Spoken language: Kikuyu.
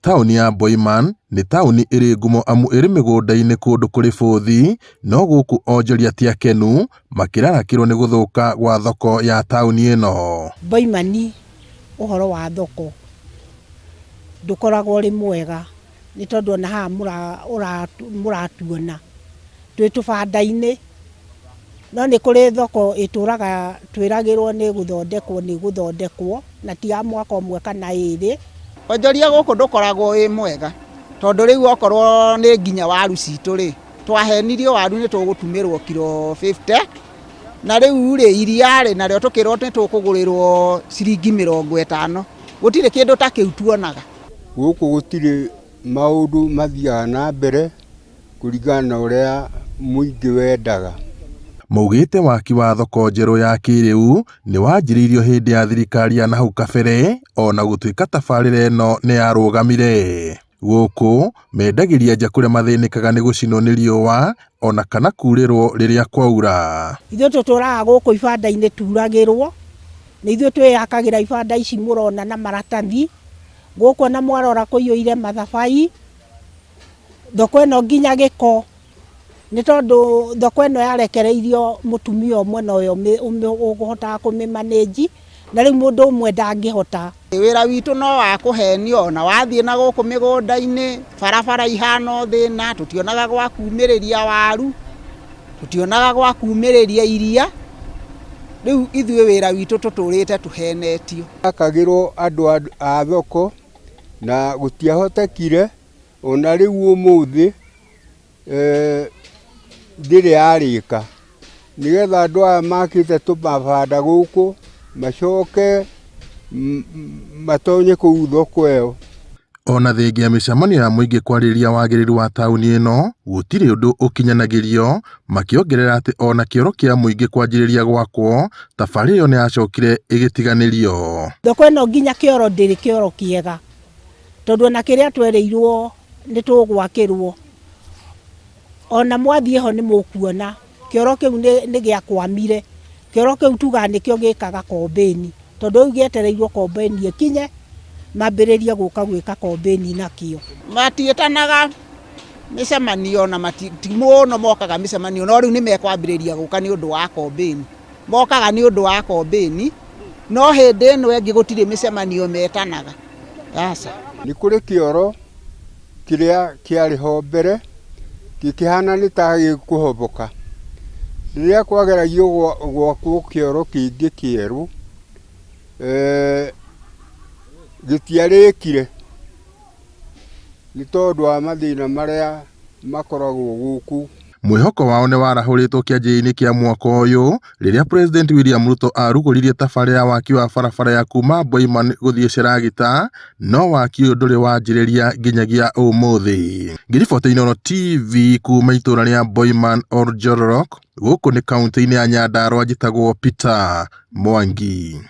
Taũni ya Boiman nĩ taũni ĩrĩ ngumo amu ĩrĩ mĩgũnda-inĩ kũndũ kũrĩ bũthi, no gũkũ onjoria ti akenu makĩrarakĩrwo nĩ gũthũka gwa thoko ya taũni ĩno. Boimani ũhoro wa thoko ndũkoragwo ũrĩ mwega nĩ tondũ ona haha mũratuona twĩ tũbanda-inĩ, no nĩ kũrĩ thoko ĩtũraga twĩragĩrwo nĩ gũthondekwo nĩ ĩgũthondekwo na ti ya mwaka ũmwe kana ĩrĩ. Wonjoria gũkũ ndũkoragwo wĩ mwega tondũ rĩu okorwo nĩ nginya waru citũ rĩ, twahenirio waru nĩ tũgũtumĩrwo kiro 50, na rĩu rĩ iria rĩ narĩo tũkĩrwo nĩ tũkũgũrĩrwo ciringi 50, gũtirĩ kĩndũ ta kĩu tuonaga. Gũkũ gũtirĩ maũndũ mathiaga na mbere kũringana na ũrĩa mũingĩ wendaga. Maugĩte waki wa thoko njerũ ya kĩrĩu nĩ wanjĩrĩirio hĩndĩ ya thirikari ya nahau kabere ona gũtuĩka tabarĩra ĩno nĩ yarũgamire. Gũkũ mendagĩria nja kũrĩa mathĩnĩkaga nĩ gũcinwo nĩ riũa ona kana kurĩrwo rĩrĩa kwaura. Ithuĩ tũtũraga gũkũ ibanda-inĩ turagĩrwo, nĩ ithuĩ twĩyakagĩra ibanda ici mũrona na maratathi, gũkũ ona mwarora kũiyũire mathabai, thoko ĩno nginya gĩko, nĩ tondũ thoko ĩno yarekereirio mũtumia ũmwe nowe ũhotaga kũmĩ manage, na rĩu mũndũ ũmwe ndangĩhota. Wĩra witũ no wa kũhenio, ona wathiĩ na gũkũ mĩgũnda-inĩ, barabara ihana o thĩna, tũtionaga gwa kumĩrĩria waru, tũtionaga gwa kumĩrĩria iria, rĩu ithuĩ wĩra witũ tũtũrĩte tũhenetio. Akagĩrwo andũ a thoko na gũtiahotekire ona rĩu ũmũthĩ ndĩrĩ yarĩka nĩgetha andũ aya makĩte tũmabanda gũkũ macoke matonye kũu thoko ĩyo. Ona thengia ya mĩcemanio ya mũingĩ kwarĩrĩria wagĩrĩru wa taũni ĩno gũtirĩ ũndũ ũkinyanagĩrio, makĩongerera atĩ ona kĩoro kĩa mũingĩ kwanjĩrĩria gwakwo tabarĩra ĩyo nĩyacokire ĩgĩtiganĩrio. Thoko ĩno nginya kĩoro ndĩrĩ kĩoro kĩega, tondũ ona kĩrĩa twerĩirwo nĩ tũgwakĩrwo, ona mwathiĩ ho nĩ mũkuona kĩoro kĩu nĩ gĩakwamire, kĩoro kĩu tugaga nĩkĩo gĩkaga kombĩni, tondũ rĩu gĩetereirwo kombĩni ĩkinye, mambĩrĩrie gũka gwĩka kombĩni nakĩo. Matiĩtanaga mĩcemanio na ti mũno mokaga mĩcemanio, no rĩu nĩ mekwambĩrĩria gũka nĩ ũndũ wa kombĩni. Mokaga nĩ ũndũ wa kombĩni, no hĩndĩ ĩno ĩngĩ gũtirĩ mĩcemanio metanaga, aca. Nĩ kũrĩ kĩoro kĩrĩa kĩarĩ ho mbere gĩkĩhana nĩ ta gĩkũhoboka. Rĩrĩa kwageragio gwakwo kĩoro kĩngĩ kĩerũ, gĩtiarĩkire nĩ tondũ wa mathĩna marĩa makoragwo gũkũ. Mwĩhoko wao nĩ warahũrĩtwo kĩanjĩrĩria-inĩ kĩa mwaka ũyũ rĩrĩa President William Ruto arugũririe tabarĩra ya waki wa barabara ya kuma Boiman gũthiĩ Sheragita, no waki ũyũ ndũrĩ wanjĩrĩria nginyagia ũmũthĩ. Ngĩriboti Inooro TV kuma itũra rĩa Boiman Oljororok, gũkũ nĩ kaunti-inĩ ya Nyandarua, njĩtagwo Peter Mwangi.